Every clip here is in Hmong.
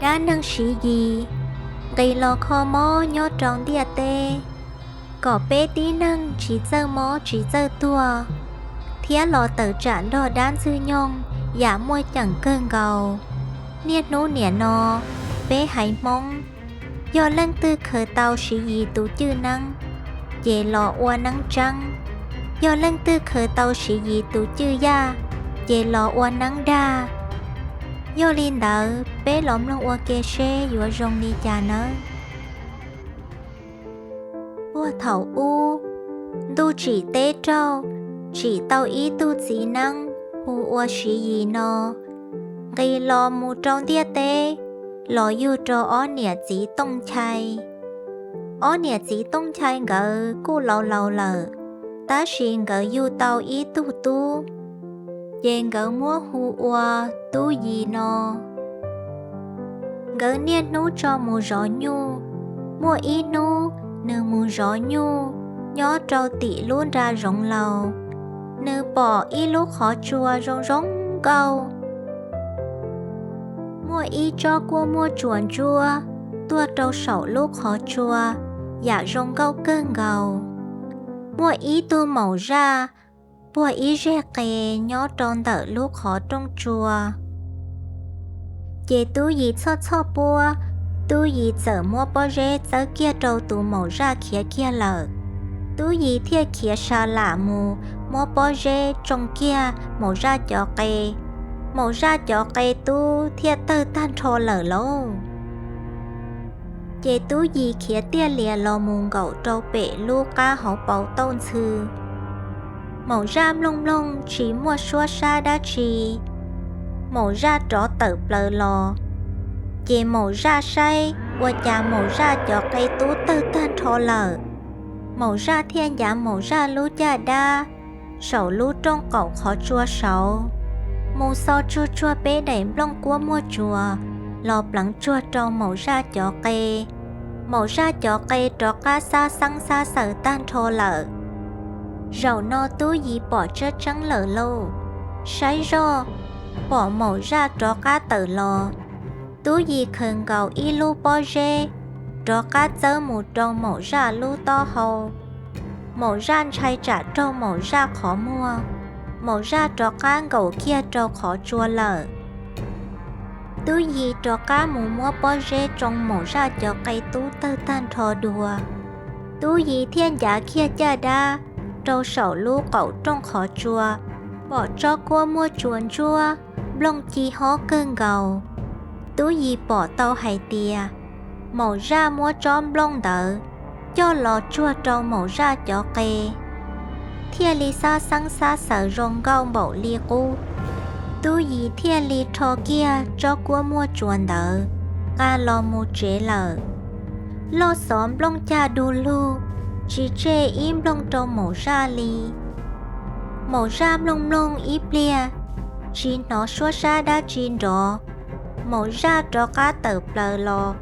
Dab neeg siv yis, nqis los kho mob nyob rau ntiaj teb, kom peb tib neeg tsis txawj mob tsis txawj tuag, thiab los tawm tsam nrog dab ntxwg nyoog yam muaj ceem kawg nkaus. Niaj hnub nim no, peb haiv Hmoob, yog leej twg khaws tau siv yis tus cwj neeb, ces los ua neeb tseeb. Yog leej twg khaws tau siv yis tus cwj yaj, ces los ua neeb dag. Yog li ntawd, peb los mloog ua ke seb yuav zoo li cas nawb. Puag thaum ub, ntuj tsim teb raug, tsim tau ib tug txiv neeb hu ua Siv Yis no, nqis los mus rau ntiaj teb, los yug rau ob niam txiv Tooj Nchai. Ob niam txiv Tooj Nchai nkawd kuj laus laus lawm, tab sis nkawd yug tau ib tug tub, ces nkawd muab hu ua Tub Yis no. Nkawd niaj hnub tso mus zov nyuj. Muaj ib hnub, nws mus zov nyuj nyob rau tim lub nra zoov laus, nws pom ib lub qhov tsua zoo zoo nkauj. Muaj ib tsob kuab muaj tsuas ntsuab tuag rau saum lub qhov tsua, yam zoo nkauj kawg nkaus. Muaj ib tug maum zaj puag ib zeg qe nyob rau ntawm lub qhov rooj tsua. Ces Tub Yis txhoj txhoj puab, Tub Yis txawm muab pob zeb txawb kiag rau tus maum zaj khiav kiag lawm. Tub Yis thiaj khiav sa lam mus muab pob zeb tsoo kiag maum zaj cov qe. Maum zaj cov qe tub thiaj tawg tag nrho lawm lauj. Ces Tub Yis khiav tiaj lias los mus nkaum rau pem lub qab hauv paus tauj ntxhw. Maum zaj mloog mloog tsis muaj suab sab dab tsi, maum zaj rov tawm plaws los. Ces maum zaj saib ua cas maum zaj cov qe tub tawg tag nrho lawm. Maum zaj thiaj ncav maum zaj lub caj dab saum lub rooj qaum qhov tsua saud, mus xo tsuag tsuag peb daim nplooj kuab muaj tsuas los pleev tsuag rau maum zaj cov qe. Maum zaj cov qe rov qab xab xeeb xab xaws tag nrho lawm. Zaum no Tub Yis pom tseeb tseeb lawm lauj. Saib zoj, pom maum zaj rov qab tawm los, Tub Yis khaws nkaus ib lub pob zeb rov qab txawb mus rau maum zaj lub taub hau. Maum zaj ntshai tsam raug maum zaj qhov muag, maum zaj rov qab nkaum kiag rau qhov tsua lawm. Tub Yis rov qab mus muab pob zeb tsoo maum zaj cov qe tub tawg tag nrho dua. Tub Yis thiaj ncav kiag caj dab rau saum lub qaum rooj qhov tsua, pom tsob kuab muaj tsuas ntsuab, nplooj ci hob kawg nkaus. Tub Yis pom tau hais tias maum zaj muab tsob nplooj ntawd coj los tsuag rau maum zaj cov qe, thiaj li xab xeeb xab xaws zoo nkauj npaum li qub. Tub Yis thiaj li rho kiag tsob kuab muaj tsuas ntawd nqa los mus tsev lawm. Loj xov nplooj cag du lug, tsis tseg ib nplooj rau maum zaj li. Maum zaj mloog mloog ib pliag, tsis hnov suab sab dab tsi nrov. Maum zaj rov qab tawm plaws los,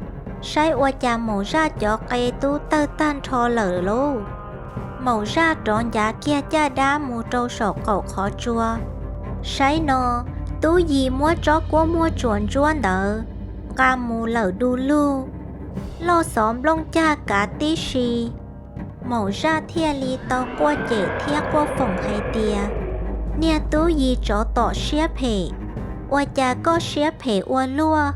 saib ua cas maum zaj cov qe tub tawg tag nrho lawm lauj. Maum zaj rov ncav kiag caj dab mus rau saum qaum qhov tsua. Saib no, Tub Yis muab tsob kuab muaj tsuas ntsuab ntawd nqa mus lawm du lug, loj xov nplooj cag kav tib si. Maum zaj thiaj li tau quaj cem thiab quaj foom hais tias, niag Tub Yis tsov tom siab phem, ua cas koj siab phem ua luaj?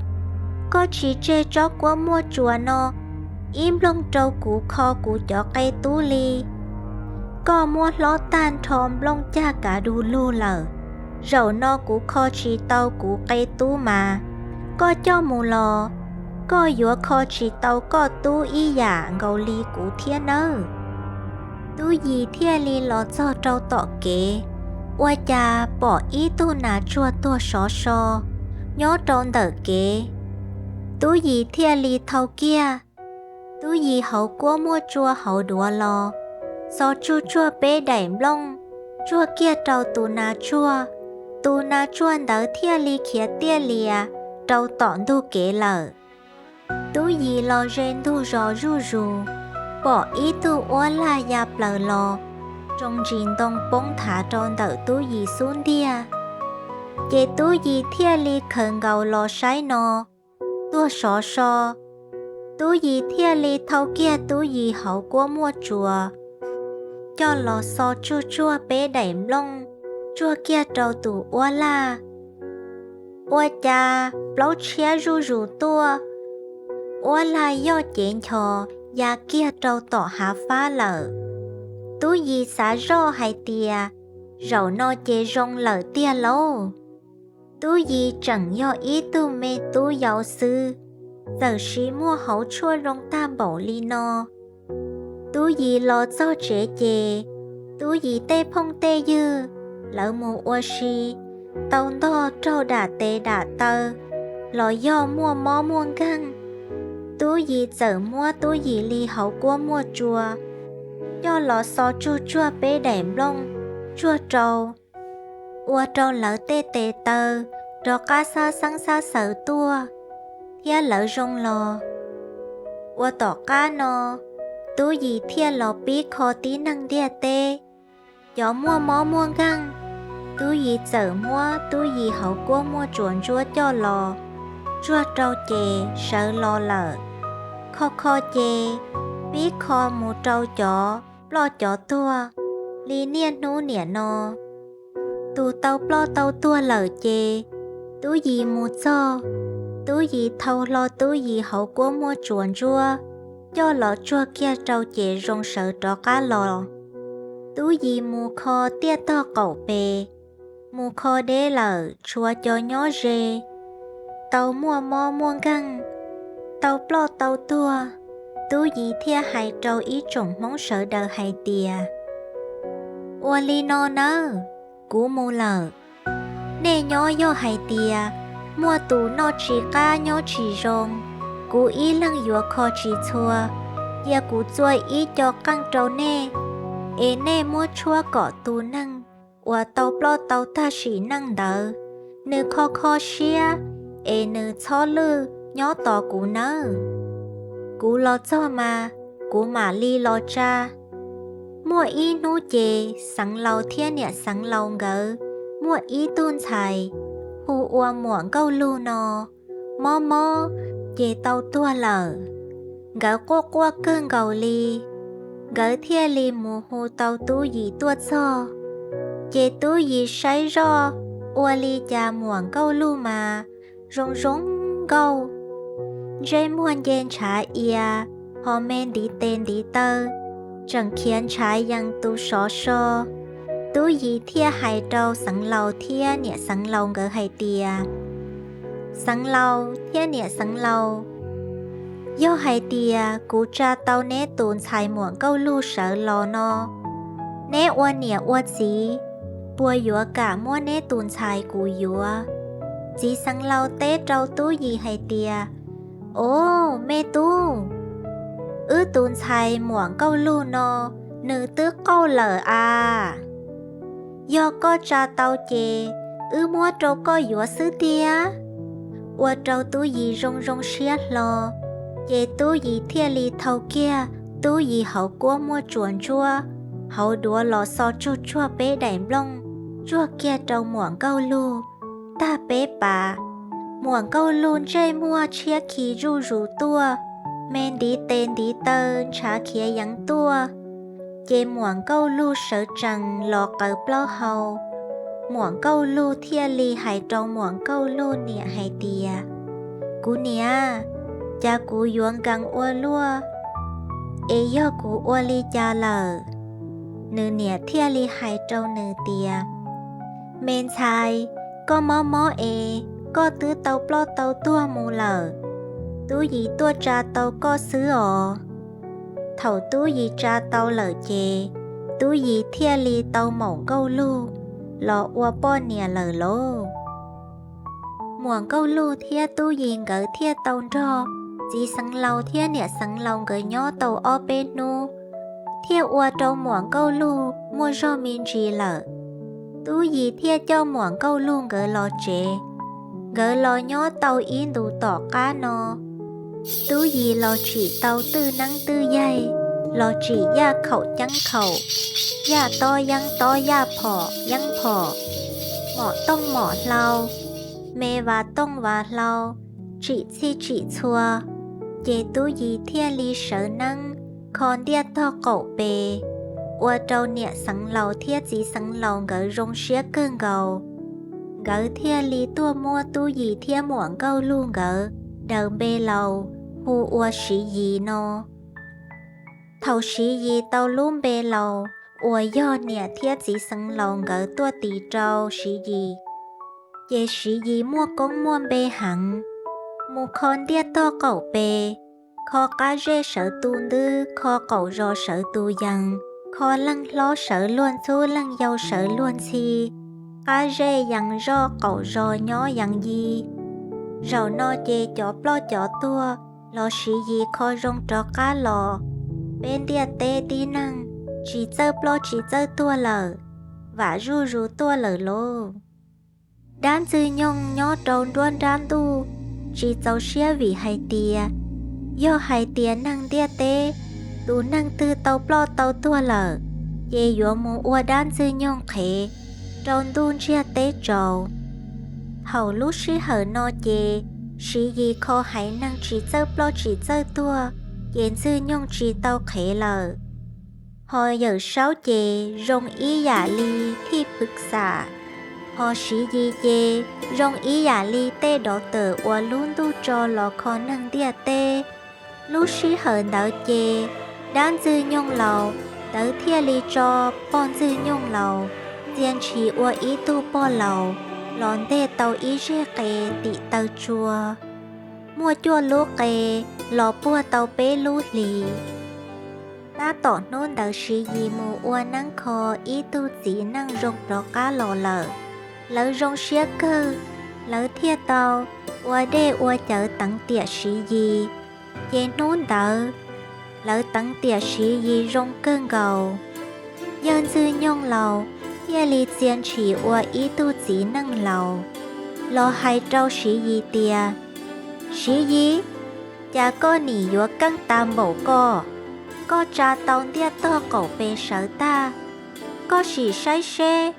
Koj tsis tseg tsob kuab muaj tsuas no ib nplooj rau kuv kho kuv cov qe tub li. Koj muab hlob tag nrho nplooj cag kav du lug lawm. Zaum no kuv kho tsis tau kuv qe tub mas, koj coj mus los, koj yuav kho tsis tau koj tub ib yam nkaus li kuv thiab nawb. Tub Yis thiaj li los txog rau tom kev, ua cas pom ib tug nas tsuag tuag sov so nyob rau ntawm kev. Tub Yis thiaj li thau kiag Tub Yis hauv kuab muaj tsua hauv duav los, xo tsuag tsuag peb daim nplooj tsuag kiag rau tus nas tsuag. Tus nas tsuag ntawd thiaj li khiav tiaj lias rau tom ntug kev lawm. Tub Yis los ze ntug zos zuj zus, pom ib tug uab lag ya plaws los, tsoo ntsis ntoo poob nthav rau ntawm Tub Yis xub ntiag. Ces Tub Yis thiaj li khaws nkaus los saib no, tuaj sov so. Tub Yis thiaj li thau kiag Tub Yis hauv kuab muaj tsuas coj los xo tsuag tsuag peb daim nplooj tsuag kiag rau tus uab lag. Ua cas plaub tshiab zuj zus tuaj, uab lag yoj cev nchos ya kiag rau tom hav fab lawm. Tub Yis xav zoj hais tias, zaum no ces zoo lawm tiag lauj. Tub Yis tseem yog ib tug me tub yau xwb, txawm sis muaj hauv tshuaj zoo tag npaum li no. Tub Yis los txog tsev ces, Tub Yis tej phooj tej ywg, lawv mus ua si, tau ntog raug dam tes dam taw, los yog muaj mob muaj nkeeg. Tub Yis txawm muab Tub Yis li hauv kuab muaj tsua coj los xo tsuag tsuag peb daim nplooj tsuag rau, ua rau lawv tej tes taw rov qab xab xeeb xab xaws tuaj thiab lawv zoo los. Ua tom qab no, Tub Yis thiaj los pib kho tib neeg ntiaj teb. Cov muaj mob muaj nkeeg, Tub Yis txawm muab Tub Yis hauv kuab muaj tsuas ntsuab coj los tsuag rau ces sawv los lawm. Kho kho ces, pib kho mus rau cov ploj cov tuag li niaj hnub niam no. Tus tau ploj tau tuag lawm ces, Tub Yis mus txog, Tub Yis thau hlo Tub Yis hauv kuab muaj tsuas ntsuab coj los tsuag kiag rau ces zoo sawv rov qab los. Tub Yis mus kho tiaj tog qaum pes, mus kho deb lawm tshuav cov nyob ze, tau muaj mob muaj nkeeg, tau ploj tau tuag. Tub Yis thiaj hais rau ib tsoom Hmoob sawv daws hais tias, ua li no nawb, kuv mus lawm. Nej nyob yog hais tias muaj tus noj tsis qab nyob tsis zoo, kuv ib leeg yuav kho tsis txhua, cia kuv txua ib co qeej rau nej, es nej muab tshuab kom tus neeg uas tau ploj tau tag sim neej ntawd, nws kho kho siab, es nws txhob lwj nyob tos kuv nawb. Kuv los txog mas, kuv mam li los tsa. Muaj ib hnub ces Xeev Laus thiab niam Xeev Laus nkawd muaj ib tug ntxhais hu ua Muam Nkauj Lug no, mob mob ces tau tuag lawm. Nkawd quaj quaj kawg nkaus li, nkawd thiaj li mus hu tau Tub Yis tuaj txog. Ces Tub Yis saib zoj, ua li cas Muam Nkauj Lug mas zoo zoo nkauj, ntsej muag nce ntshav ia, ho me ntiv tes ntiv taw tseem khiav ntshav yees tus sov so. Tub Yis thiaj hais rau Xeev Laus thiab niam Xeev Laus nkawd hais tias, Xeev Laus thiab niam Xeev Laus, yog hais tias kuv tsa tau neb tus ntxhais Muam Nkauj Lug sawv los no, neb ua niam ua txiv puas yuav kam muab neb tus ntxhais kuv yuav? Txiv Xeev Laus teb rau Tub Yis hais tias, Os, me tub, wb tus ntxhais Muam Nkauj Lug no nws twb qauj lawm as. Yog koj tsa tau ces wb muab rau koj yuav xwb tiag. Ua rau Tub Yis zoo zoo siab hlo, ces Tub Yis thiaj li thau kiag Tub Yis hauv kuab muaj tsuas ntsuab hauv duav los xo tsuag tsuag peb daim nplooj tsuag kiag rau Muam Nkauj Lug tag peb pas. Muam Nkauj Lug ntsej muag tshiab khi zuj zus tuaj, me ntiv tes ntiv taw ntshav khiav yeev tuaj. Ces Muam Nkauj Lug sawv tsees los qaws plaub hau. Muam Nkauj Lug thiaj li hais rau Muam Nkauj Lug niam hais tias, Kuv niam, cas kuv yuav nkees ua luaj, es yog kuv ua li cas lawm? Nws niam thiaj li hais rau nws tias, Me ntxhais, koj mob mob es koj twb tau ploj tau tuag mus lawm. Tub Yis tuaj tsa tau koj xwb os. Thaum Tub Yis tsa tau lawm ces, Tub Yis thiaj li tau Muam Nkauj Lug los ua poj niam lawm lauj. Muam Nkauj Lug thiab Tub Yis nkawd thiaj tau nrog txiv Xeev Laus thiab niam Xeev Laus nkawd nyob tau ob peb hnub, thiaj ua rau Muam Nkauj Lug muaj zog me ntsis lawm. Tub Yis thiaj coj Muam Nkauj Lug nkawd los tsev. Nkawd los nyob tau ib ntus tom qab no, Tub Yis los tsim tau twj neeb twj yaig, los tsim yaj khaum ceeb khaum, yaj tob yeeb tob, yaj phom yeeb phom, mom tooj mom hlau, me vas tooj vas hlau, tsim txhij tsim txhua, ces Tub Yis thiaj li sawv neeb kho ntiaj tog qaum pes, ua rau niam xeev laus thiab txiv xeev laus nkawd zoo siab kawg nkaus. Nkawd thiaj li tuaj muab Tub Yis thiab muam Nkauj Lug nkawd daws npe laus hu ua Siv Yis no. Thaum Siv Yis tau lub npe laus uas yog niam thiab txiv xeev laus nkawd tuaj tis rau Siv Yis, ces Siv Yis muaj koob muaj npe heev, mus kho ntiaj tog qaum pes, kho qab zej sawv tu ntub, kho qaum zos sawv tu yees, kho leej hlob sawv luag ntxhub, leej yau sawv luag ntxhi, qab zej yees zoj, qaum zos nyob yees yi. Zaum no ces cov ploj cov tuag los Siv Yis kho zoo rov qab los, peb ntiaj teb tib neeg tsis txawj ploj tsis txawj tuag lawm, vam zuj zus tuaj lawm lauj. Dab Ntxwg Nyoog nyob rau nruab nrab ntuj, tsis txaus siab vim hais tias, yog hais tias neeg ntiaj teb tus neeg twg tau ploj tau tuag lawm, ces yuav mus ua Dab Ntxwg Nyoog qhev rau ntuj ntsiag teb tsaus. Thaum lub sij hawm no ces Siv Yis kho haiv neeg tsis txawj ploj tsis txawj tuag, ces Ntxwg Nyoog tsis tau qhev lawm. Ho Yawm Saub ces zoo ib yam li thij pwv xam, ho Siv Yis ces zoo ib yam li tej dov tawm uas lub ntuj tso los kho neeg ntiaj teb. Lub sij hawm ntawd ces Dab Ntxwg Nyoog laus ntawd thiaj li tso Pog Ntxwg Nyoog laus txia ntshis ua ib tug pog laus los nteg tau ib zeg qe tim taw tsua, muaj cuaj lub qe los puag tau peb lub hlis. Tab tom hnub ntawd Siv Yis mus ua neeb kho ib tug txiv neej zoo rov qab los lawm. Lawv zoo siab kawg, lawv thiaj tau ua dej ua cawv teev tiam Siv Yis. Ces hnub ntawd lawv teev tiam Siv Yis zoo kawg nkaus. Yawg Ntxwg Nyoog laus thiaj li txia ntshis ua ib tug txiv neej laus los hais rau Siv Yis tias, Siv Yis, cas koj nim yuav keej tas npaum ko? Koj tsa tau ntiaj tog qaum pes sawv tag, koj sim saib seb,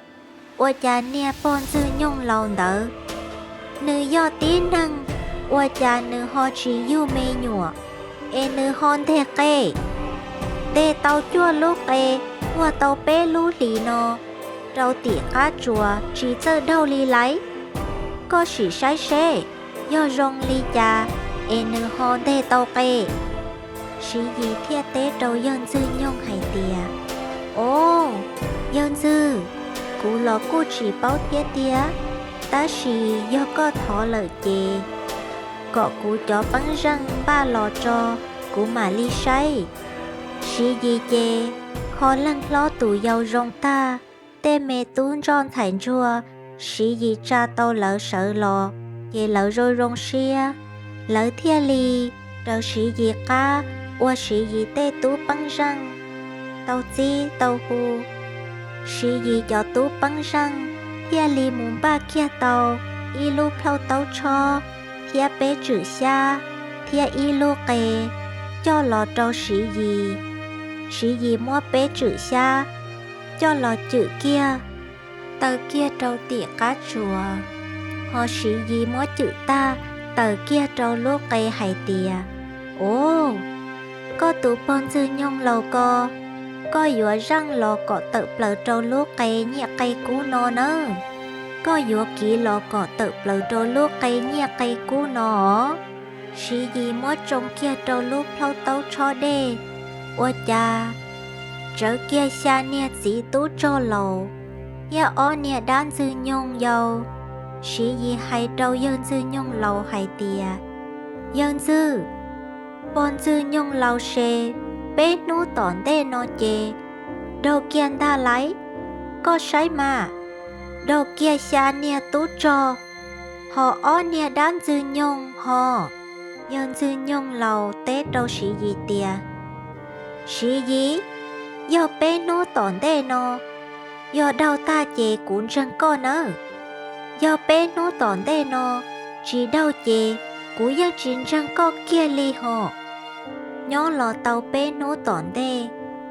ua cas niag Pog Ntxwg Nyoog laus ntawd, nws yog tib neeg, ua cas nws ho tsis yug me nyuam, es nws ho nteg qe, nteg tau cuaj lub qe puag tau peb lub hlis no rau tim qab tsuas tsis txawj daug li lauj? Koj sim saib seb, yog zoo li cas es nws ho nteg tau qe? Siv Yis thiaj teb rau yawg Ntxwg Nyoog hais tias, Au, yawg ntxwg, kuv los kuj tsis paub thiab tiag, tab sis yog koj thov lawm ces kom kuv cov peeb zeej npaj los tso, kuv mam li saib. Siv Yis ces kho leej hlob tus yau zoo tag, tej me tub ntsuag ntxhais ntsuag, Siv Yis tsa tau lawv sawv los ces lawv zoo zoo siab. Lawv thiaj li raws Siv Yis qab ua Siv Yis tej tub peeb zeej tau txib tau hu. Siv Yis cov tub peeb zeej thiaj li mus npaj kiag tau ib lub plhaub taub tshob thiab peb tswm xyab thiab ib lub qe coj los rau Siv Yis. Siv Yis muab peb tswm xyab coj los cwm kiag, taw kiag rau tim qab tsuas. Ho Siv Yis muab cwm tag, taw kiag rau lub qe hais tias, Au, koj tus Pog Ntxwg Nyoog laus ko, koj yuav zeej los kom tawm plaws rau lub qe nyiaj qe kub no nawb. Koj yuav kiv los kom tawm plaws rau lub qe nyiaj qe kub no os. Siv Yis muab tsoo kiag rau lub plhaub taub tshob dej, ua cas tsawv kiag xya niag txiv tub rog laus thiab ob niag dab Ntxwg Nyoog yau. Siv Yis hais rau yawg Ntxwg Nyoog laus hais tias, Yawg ntxwg, Pog Ntxwg Nyoog laus se peb hnub tom ntej no ces daug kiag ntag lauj. Koj saib mas, daug kiag xya niag tub rog, ho ob niag dab Ntxwg Nyoog ho. Yawg Ntxwg Nyoog laus teb rau Siv Yis tias, Siv Yis, yog peb hnub tom ntej no yog daug tag ces kuv ntseeg koj nawb. Yog peb hnub tom ntej no tsis daug ces kuv yeej tsis ntseeg koj kiag li ho. Nyob los tau peb hnub tom ntej,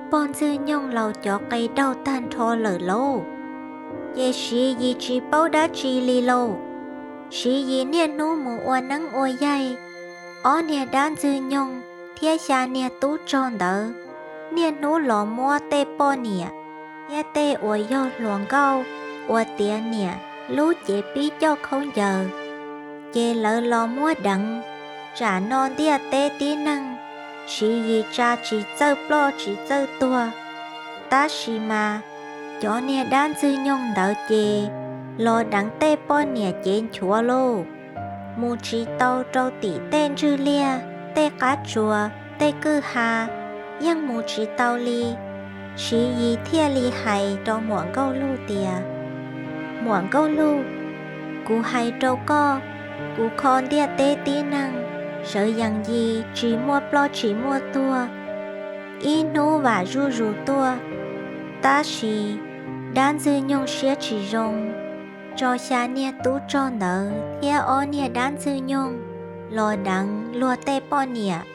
Pog Ntxwg Nyoog laus cov qe daug tag nrho lawm lauj. Ces Siv Yis tsis paub dab tsi li lauj. Siv Yis niaj hnub mus ua neeb ua yaig. Ob niag dab ntxwg nyoog thiab xya niag tub rog ntawd niaj hnub los muab tej poj niam thiab tej uas yog hluas nkauj uas tiav niam lub cev pib coj khaub ncaws, ces lawv los muab deev tsam no ntiaj teb tib neeg. Siv Yis tsa tsis txawj ploj tsis txawj tuag, tab sis mas cov niag dab ntxwg nyoog ntawd ces los deev tej poj niam cev nchuav lauj, mus tsis tau rau tim tej ntswg liaj, tej qab tsuas, tej kwj ha, yeej mus tsis tau li. Siv Yis thiaj li hais rau Muam Nkauj Lug tias, Muam Nkauj Lug, kuv hais rau koj, kuv kho ntiaj teb tib neeg sawv yees yis tsis muaj ploj tsis muaj tuag, ib hnub vam zuj zus tuaj. Tab sis dab ntxwg nyoog siab tsis zoo, tso xya niag tub rog ntawd thiab ob niag dab ntxwg nyoog los deev luag tej poj niam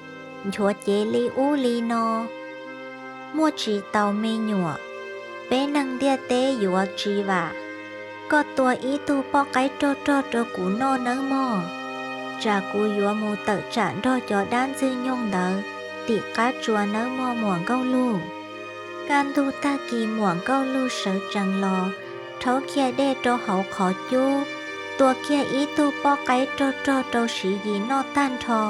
nchuav cev li ub li no, muaj tsis taus me nyuam, peb neeg ntiaj teb yuav tsis vam. Koj tua ib tug poj qaib rog rog rau kuv noj nawb mog, tsam kuv yuav mus tawm tsam nrog cov dab ntxwg nyoog ntawd tim qab tsuas nawb mog Muam Nkauj Lug. Kaj ntug tag kis Muam Nkauj Lug sawv tsees los, rhaub kiag dej rau hauv qhov cub, tua kiag ib tug poj qaib rog rog rau Siv Yis noj tag nrho.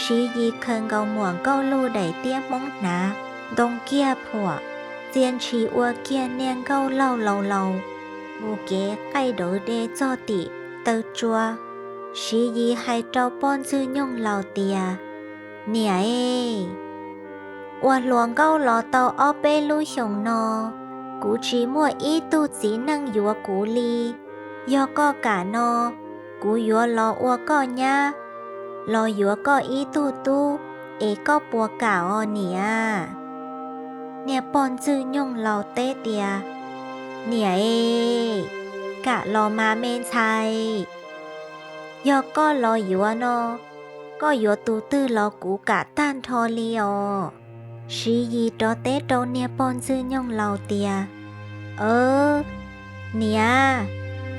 Siv Yis khaws nkaus Muam Nkauj Lug daim tiab hmoob hnav, ntoo kiag phuam, txia ntshis ua kiag niag nkauj laug laus laus mus kev qaij dawv de txog tim taw tsua. Siv Yis hais rau poj ntxwg nyoog laus tias, Niam e, ua hluas nkauj los tau ob peb lub xyoos no, kuv tsis muaj ib tug txiv neej yuav kuv li. Yog koj kam no, kuv yuav los ua koj nyab, los yuav koj ib tug tub, es koj puas kam os niam? Niag poj ntxwg nyoog laus teb tias, Niam e, kam los mas me ntxhais. Yog koj los yuav no, koj yuav tus twg los kuv kam tag nrho li os. Siv Yis rov teb rau niag poj ntxwg nyoog laus tias, Aw, niam,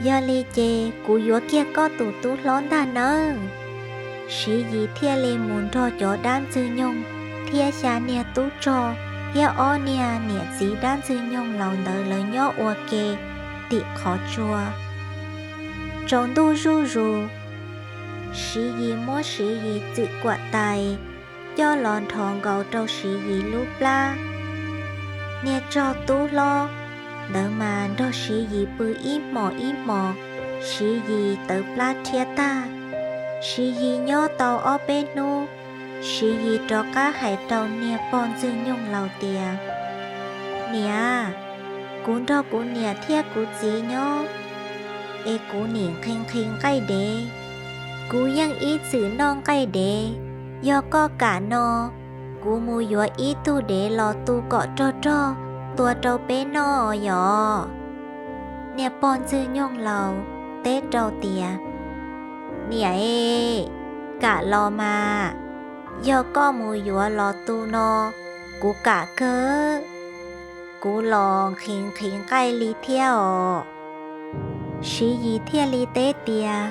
yog li ces kuv yuav kiag koj tus tub hlob ntag nawb. Siv Yis thiaj li mus nrog cov dab ntxwg nyoog thiab xya niag tub rog thiab ob niag niam txiv dab ntxwg nyoog laus ntawd lawv nyob ua ke tim qhov tsua. Tsaus ntuj zuj zus, Siv Yis muab Siv Yis txwm kuam tais coj los nrho nkaus rau Siv Yis lub plab. Niag rog tub hlob ntawd mas nrog Siv Yis pw ib hmos ib hmos, Siv Yis tawv plab rhiab tag. Siv Yis nyob tau ob peb hnub, Siv Yis rov qab hais rau niag poj ntxwg nyoog laus tias, Niam, kuv nrog kuv niam thiab kuv txiv nyob, es kuv nim nqhis nqhis nqaij dev. Kuv yeej ib txwm noj nqaij dev. Yog koj kam no, kuv mus yuav ib tug dev los tu kom rog rog tua rau peb noj yom. Niag poj ntxwg nyoog laus teb rau tias, Niam e, kam los mas. Yog koj mus yuav los tu no, kuv kam kawg. Kuv los nqhis nqhis nqaij li thiab os. Siv Yis thiaj li teb tias,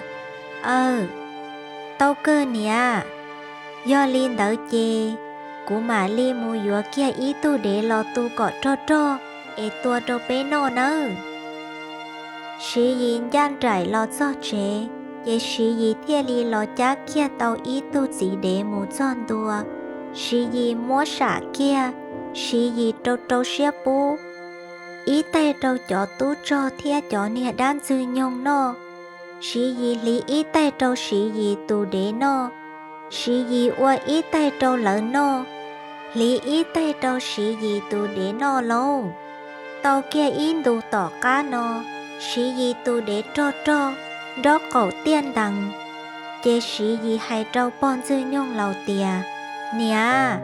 Aw, tau kawg niam. Yog li ntawd ces kuv mam li mus yuav kiag ib tug dev los tu kom rog rog es tua rau peb noj nawb. Siv Yis ncaj nraim los txog tsev, ces Siv Yis thiaj li los cab kiag tau ib tug txiv dev mus txog ntua. Siv Yis muab sam kiag, Siv Yis rau rau siab pub ib taig rau cov tub rog thiab cov niag dab ntxwg nyoog noj. Siv Yis hliv ib taig rau Siv Yis tus dev noj. Siv Yis ua ib taig rau lawv noj, hliv ib taig rau Siv Yis tus dev noj lauj. Tau kiag ib ntus tom qab no, Siv Yis tus dev rog rog, nraub qaum tiaj ntees. Ces Siv Yis hais rau poj ntxwg nyoog laus tias, Niam,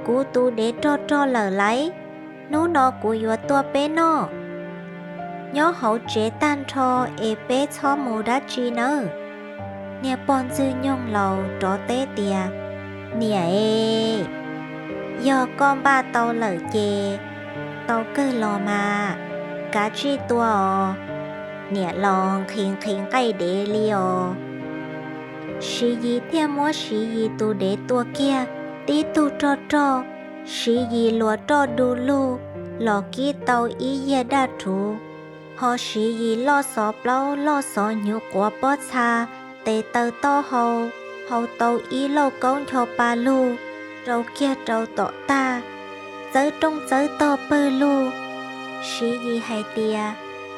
kuv tus dev rog rog lawm lauj, hnub no kuv yuav tua peb noj. Nyob hauv tsev tag nrho es peb txhob mus dab tsi nawb. Niag poj ntxwg nyoog laus rov teb tias, Niam e, yog koj npaj tau lawm ces tau kawg los mas, kav tsij tua os. niam los nqhis nqhis nqaij dev li os. Siv Yis thiaj muab Siv Yis tus dev tua kiag tib tug rog rog, Siv Yis luas roj du lug los kib tau ib yias daj rhuv, ho Siv Yis loj xov plaub loj xov hnyuv quav pob txha, tes taw taub hau, hau tau ib lauj kaub ncho pa lug, rau kiag rau tom tag, txawb rooj txawb tog pawg lug. Siv Yis hais tias,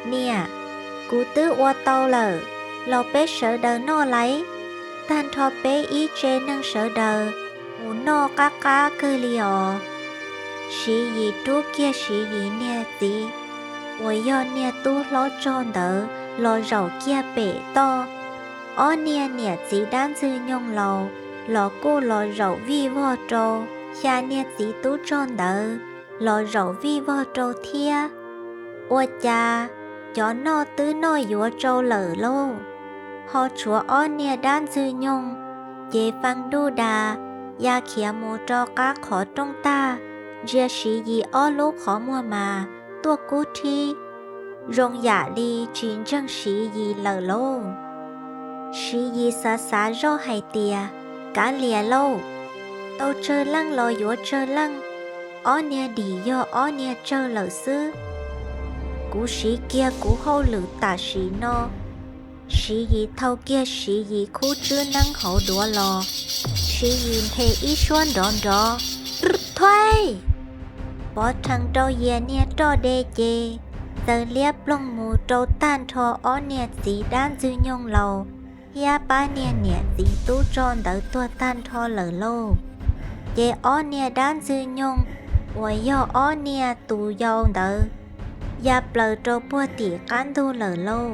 Niam, kuv twb ua tau lawm, los peb sawv daws noj lauj. Tag nrho peb ib tse neeg sawv daws mus noj qab qab kawg li os. Siv Yis rub kiag Siv Yis niag txiv uas yog niag tub hlob tsog ntawd los zaum kiag pem toj. Ob niag niam txiv dab ntxwg nyoog laus los kuj los zaum vij vog rau, xya niag txiv tub tsog ntawd los zaum vij vog rau thiab. Ua cas cov noj twb noj yuav tsau lawm lauj, ho tshuav ob niag dab ntxwg nyoog ces fee duj das ya khiav mus rau qab qhov rooj tag, ntsia Siv Yis ob lub qhov muag mas tuaj kub rhib, zoo yam li tsis ntseeg Siv Yis lawm lauj. Siv Yis xav xav zoj hais tias, Kav liam lauj, tau tsawg leej los yuav tsawg leej, ob niag dim yog ob niag tsawg lawm xwb. Kuv siv kiag kuv hauj lwm tam sim no. Siv Yis thau kiag Siv Yis khub tswb neeb hauv duav los, Siv Yis nthe ib suab nrov nrov, Thuaib! Pov rhees rau yias niag roj de ces txawm liab ploog mus rau tag nrho ob niag txiv dab ntxwg nyoog laus thiab pab niag niam txiv tub tsog ntawd tuag tag nrho lawm lauj. Ces ob niag dab ntxwg nyoog uas yog ob niag tus yau ntawd ya plaws rau puag tim qab ntug lawm lauj.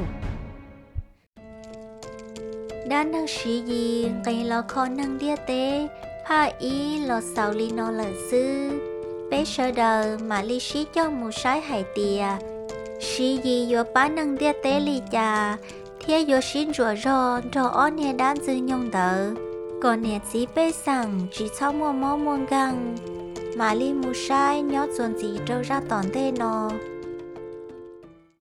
Dab neeg Siv Yis nqis los kho neeg ntiaj teb phaj ib los xaus li no lawm xwb. Peb sawv daws mam li sib coj mus saib hais tias Siv Yis yuav pab neeg ntiaj teb li cas thiab yuav sib ntsuam zog nrog ob niag dab ntxwg nyoog ntawd kom niam txiv pej xeem tsis txhob muaj mob muaj nkeeg. Mam li mus saib nyob txuas ntxiv rau zaj tom ntej no.